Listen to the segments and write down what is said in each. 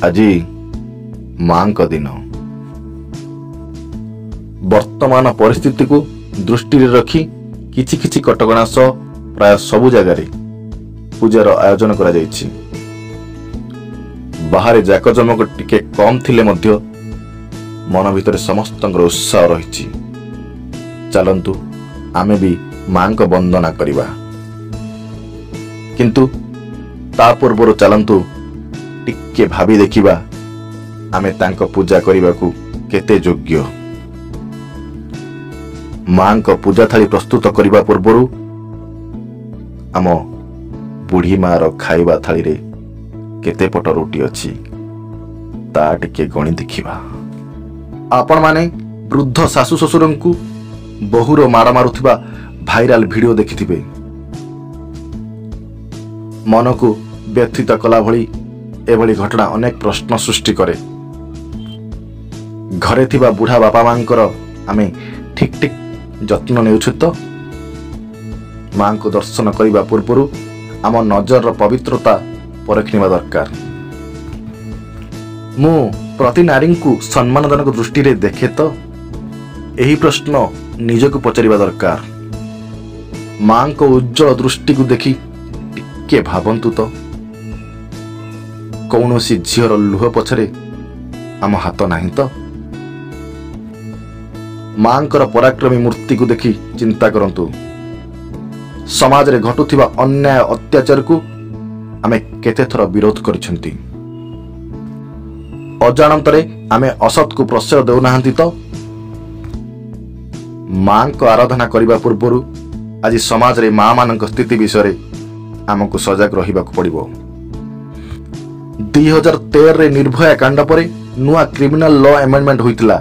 ଆଜି ମାଙ୍କ ଦିନ। ବର୍ତ୍ତମାନ ପରିସ୍ଥିତିକୁ ଦୃଷ୍ଟିରେ ରଖି କିଛି କିଛି କଟକଣା ସହ ପ୍ରାୟ ସବୁ ଜାଗାରେ ପୂଜାର ଆୟୋଜନ କରାଯାଇଛି। ବାହାରେ ଜାକଜମକ ଟିକେ କମ୍ ଥିଲେ ମଧ୍ୟ ମନ ଭିତରେ ସମସ୍ତଙ୍କର ଉତ୍ସାହ ରହିଛି। ଚାଲନ୍ତୁ ଆମେ ବି ମାଙ୍କ ବନ୍ଦନା କରିବା, କିନ୍ତୁ ତା ପୂର୍ବରୁ ଚାଲନ୍ତୁ ଟିକେ ଭାବି ଦେଖିବା ଆମେ ତାଙ୍କ ପୂଜା କରିବାକୁ କେତେ ଯୋଗ୍ୟ। ମାଙ୍କ ପୂଜା ଥାଳି ପ୍ରସ୍ତୁତ କରିବା ପୂର୍ବରୁ ଆମ ବୁଢ଼ୀ ମାର ଖାଇବା ଥାଳିରେ କେତେ ପଟ ରୁଟି ଅଛି ତା ଟିକେ ଗଣି ଦେଖିବା। ଆପଣମାନେ ବୃଦ୍ଧ ଶାଶୁ ଶ୍ୱଶୁରଙ୍କୁ ବୋହୂର ମାଡ଼ ମାରୁଥିବା ଭାଇରାଲ ଭିଡ଼ିଓ ଦେଖିଥିବେ। ମନକୁ ବ୍ୟଥିତ କଲା ଭଳି ଏଭଳି ଘଟଣା ଅନେକ ପ୍ରଶ୍ନ ସୃଷ୍ଟି କରେ। ଘରେ ଥିବା ବୁଢ଼ା ବାପା ମାଙ୍କର ଆମେ ଠିକ୍ ଠିକ୍ ଯତ୍ନ ନେଉଛୁ ତ? ମାଙ୍କୁ ଦର୍ଶନ କରିବା ପୂର୍ବରୁ ଆମ ନଜରର ପବିତ୍ରତା ପରଖି ନେବା ଦରକାର। ମୁଁ ପ୍ରତି ନାରୀଙ୍କୁ ସମ୍ମାନଜନକ ଦୃଷ୍ଟିରେ ଦେଖେ ତ? ଏହି ପ୍ରଶ୍ନ ନିଜକୁ ପଚାରିବା ଦରକାର। ମାଙ୍କ ଉଜ୍ଜଳ ଦୃଷ୍ଟିକୁ ଦେଖି ଟିକେ ଭାବନ୍ତୁ ତ, କୌଣସି ଝିଅର ଲୁହ ପଛରେ ଆମ ହାତ ନାହିଁ ତ? ମାଙ୍କର ପରାକ୍ରମୀ ମୂର୍ତ୍ତିକୁ ଦେଖି ଚିନ୍ତା କରନ୍ତୁ, ସମାଜରେ ଘଟୁଥିବା ଅନ୍ୟାୟ ଅତ୍ୟାଚାରକୁ ଆମେ କେତେଥର ବିରୋଧ କରିଛନ୍ତି। ଅଜାଣତରେ ଆମେ ଅସତକୁ ପ୍ରଶ୍ରୟ ଦେଉନାହାନ୍ତି ତ? ମାଙ୍କ ଆରାଧନା କରିବା ପୂର୍ବରୁ ଆଜି ସମାଜରେ ମା ମାନଙ୍କ ସ୍ଥିତି ବିଷୟରେ ଆମକୁ ସଜାଗ ରହିବାକୁ ପଡ଼ିବ। 2013ରେ ନିର୍ଭୟା କାଣ୍ଡ ପରେ ନୂଆ କ୍ରିମିନାଲ ଲ ଆମେଣ୍ଡମେଣ୍ଟ ହୋଇଥିଲା,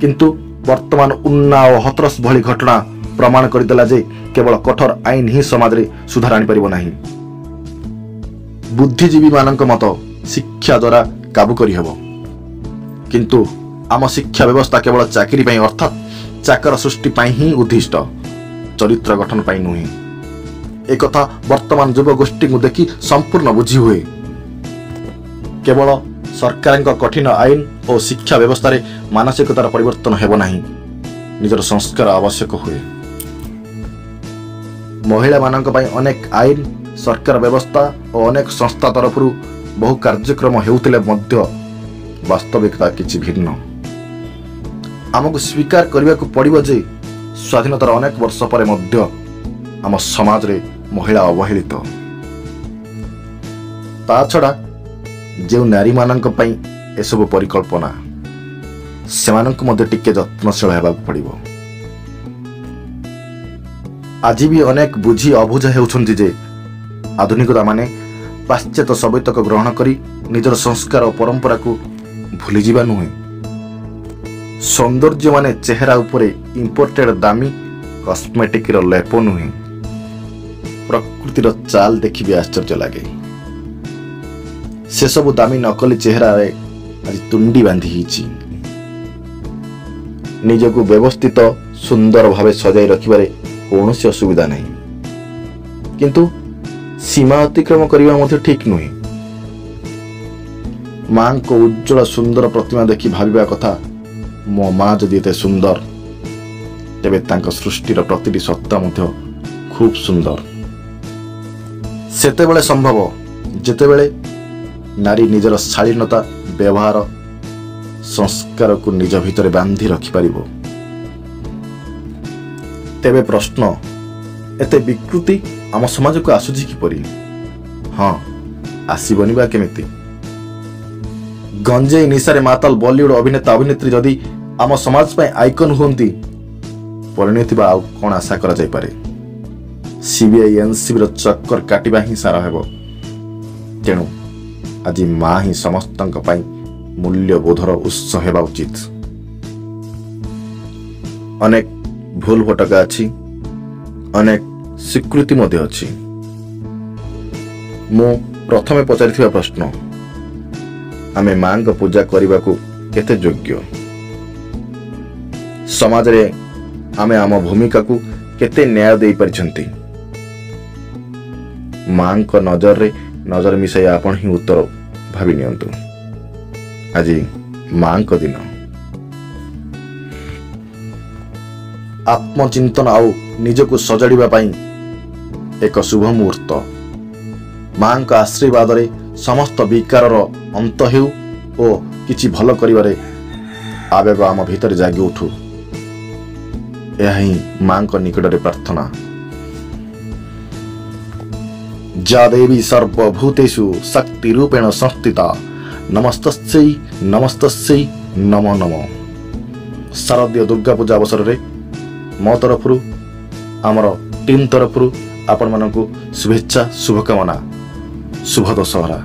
କିନ୍ତୁ ବର୍ତ୍ତମାନ ଉନ୍ନାଓ ଓ ହଥରସ ଭଳି ଘଟଣା ପ୍ରମାଣ କରିଦେଲା ଯେ କେବଳ କଠୋର ଆଇନ ହିଁ ସମାଜରେ ସୁଧାର ଆଣିପାରିବ ନାହିଁ। ବୁଦ୍ଧିଜୀବୀମାନଙ୍କ ମତ ଶିକ୍ଷା ଦ୍ୱାରା କାବୁ କରିହେବ, କିନ୍ତୁ ଆମ ଶିକ୍ଷା ବ୍ୟବସ୍ଥା କେବଳ ଚାକିରି ପାଇଁ ଅର୍ଥାତ୍ ଚାକର ସୃଷ୍ଟି ପାଇଁ ହିଁ ଉଦ୍ଦିଷ୍ଟ, ଚରିତ୍ର ଗଠନ ପାଇଁ ନୁହେଁ। ଏକଥା ବର୍ତ୍ତମାନ ଯୁବଗୋଷ୍ଠୀଙ୍କୁ ଦେଖି ସମ୍ପୂର୍ଣ୍ଣ ବୁଝି ହୁଏ। କେବଳ ସରକାରଙ୍କ କଠିନ ଆଇନ ଓ ଶିକ୍ଷା ବ୍ୟବସ୍ଥାରେ ମାନସିକତାର ପରିବର୍ତ୍ତନ ହେବ ନାହିଁ, ନିଜର ସଂସ୍କାର ଆବଶ୍ୟକ ହୁଏ। ମହିଳାମାନଙ୍କ ପାଇଁ ଅନେକ ଆଇନ, ସରକାର ବ୍ୟବସ୍ଥା ଓ ଅନେକ ସଂସ୍ଥା ତରଫରୁ ବହୁ କାର୍ଯ୍ୟକ୍ରମ ହେଉଥିଲେ ମଧ୍ୟ ବାସ୍ତବିକତା କିଛି ଭିନ୍ନ। ଆମକୁ ସ୍ୱୀକାର କରିବାକୁ ପଡ଼ିବ ଯେ ସ୍ୱାଧୀନତାର ଅନେକ ବର୍ଷ ପରେ ମଧ୍ୟ ଆମ ସମାଜରେ ମହିଳା ଅବହେଳିତ। ତା ଛଡ଼ା ଯେଉଁ ନାରୀମାନଙ୍କ ପାଇଁ ଏସବୁ ପରିକଳ୍ପନା, ସେମାନଙ୍କୁ ମଧ୍ୟ ଟିକେ ଯତ୍ନଶୀଳ ହେବାକୁ ପଡ଼ିବ। ଆଜି ବି ଅନେକ ବୁଝି ଅବୁଝା ହେଉଛନ୍ତି ଯେ ଆଧୁନିକତା ମାନେ ପାଶ୍ଚାତ୍ୟ ସଭ୍ୟତାକୁ ଗ୍ରହଣ କରି ନିଜର ସଂସ୍କାର ଓ ପରମ୍ପରାକୁ ଭୁଲିଯିବା ନୁହେଁ। ସୌନ୍ଦର୍ଯ୍ୟ ମାନେ ଚେହେରା ଉପରେ ଇମ୍ପୋର୍ଟେଡ୍ ଦାମୀ କସ୍ମେଟିକ୍ର ଲେପ ନୁହେଁ। ପ୍ରକୃତିର ଚାଲ ଦେଖି ବି ଆଶ୍ଚର୍ଯ୍ୟ ଲାଗେ। ସେସବୁ ଦାମୀ ନକଲି ଚେହେରାରେ ଆଜି ତୁଣ୍ଡି ବାନ୍ଧି ହେଇଛି। ନିଜକୁ ବ୍ୟବସ୍ଥିତ ସୁନ୍ଦର ଭାବେ ସଜାଇ ରଖିବାରେ କୌଣସି ଅସୁବିଧା ନାହିଁ, କିନ୍ତୁ ସୀମା ଅତିକ୍ରମ କରିବା ମଧ୍ୟ ଠିକ୍ ନୁହେଁ। ମାଙ୍କ ଉଜ୍ଜଳ ସୁନ୍ଦର ପ୍ରତିମା ଦେଖି ଭାବିବା କଥା, ମୋ ମା ଯଦି ଏତେ ସୁନ୍ଦର, ତେବେ ତାଙ୍କ ସୃଷ୍ଟିର ପ୍ରତିଟି ସତ୍ତା ମଧ୍ୟ ଖୁବ୍ ସୁନ୍ଦର। ସେତେବେଳେ ସମ୍ଭବ ଯେତେବେଳେ ନାରୀ ନିଜର ଶାଳୀନତା, ବ୍ୟବହାର, ସଂସ୍କାରକୁ ନିଜ ଭିତରେ ବାନ୍ଧି ରଖିପାରିବ। ତେବେ ପ୍ରଶ୍ନ, ଏତେ ବିକୃତି ଆମ ସମାଜକୁ ଆସୁଛି କିପରି? ହଁ, ଆସିବନି ବା କେମିତି? ଗଞ୍ଜେଇ ନିଶାରେ ମାତାଲ ବଲିଉଡ ଅଭିନେତା ଅଭିନେତ୍ରୀ ଯଦି ଆମ ସମାଜ ପାଇଁ ଆଇକନ୍ ହୁଅନ୍ତି, ପରିଣତି ବା ଆଉ କ'ଣ ଆଶା କରାଯାଇପାରେ? ସିବିଆଇ ଏନସିବିର ଚକ୍କର କାଟିବା ହିଁ ସାର ହେବ। ତେଣୁ ଆଜି ମା ହିଁ ସମସ୍ତଙ୍କ ପାଇଁ ମୂଲ୍ୟବୋଧର ଉତ୍ସ ହେବା ଉଚିତ। ଅନେକ ଭୁଲ ଭଟକା ଅଛି, ଅନେକ ସ୍ୱୀକୃତି ମଧ୍ୟ ଅଛି। ମୁଁ ପ୍ରଥମେ ପଚାରିଥିବା ପ୍ରଶ୍ନ, ଆମେ ମାଙ୍କ ପୂଜା କରିବାକୁ କେତେ ଯୋଗ୍ୟ? ସମାଜରେ ଆମେ ଆମ ଭୂମିକାକୁ କେତେ ନ୍ୟାୟ ଦେଇପାରିଛନ୍ତି? ମାଙ୍କ ନଜରରେ ନଜର ମିଶାଇ ଆପଣ ହିଁ ଉତ୍ତର ଭାବି ନିଅନ୍ତୁ। ଆଜି ମାଙ୍କ ଦିନ। ଆତ୍ମଚିନ୍ତନ ଆଉ ନିଜକୁ ସଜାଡ଼ିବା ପାଇଁ ଏକ ଶୁଭ ମୁହୂର୍ତ୍ତ। ମାଙ୍କ ଆଶୀର୍ବାଦରେ ସମସ୍ତ ବିକାରର ଅନ୍ତ ହେଉ ଓ କିଛି ଭଲ କରିବାରେ ଆବେଗ ଆମ ଭିତରେ ଜାଗି ଉଠୁ, ଏହା ହିଁ ମାଙ୍କ ନିକଟରେ ପ୍ରାର୍ଥନା। ଯା ଦେବୀ ସର୍ବଭୂତେଷୁ ଶକ୍ତି ରୂପେଣ ସଂସ୍ଥିତା, ନମସ୍ତସ୍ୟୈ ନମସ୍ତସ୍ୟୈ ନମୋ ନମଃ। ଶାରଦୀୟ ଦୁର୍ଗା ପୂଜା ଅବସରରେ ମୋ ତରଫରୁ, ଆମର ଟିମ୍ ତରଫରୁ ଆପଣମାନଙ୍କୁ ଶୁଭେଚ୍ଛା, ଶୁଭକାମନା। ଶୁଭ ଦଶହରା।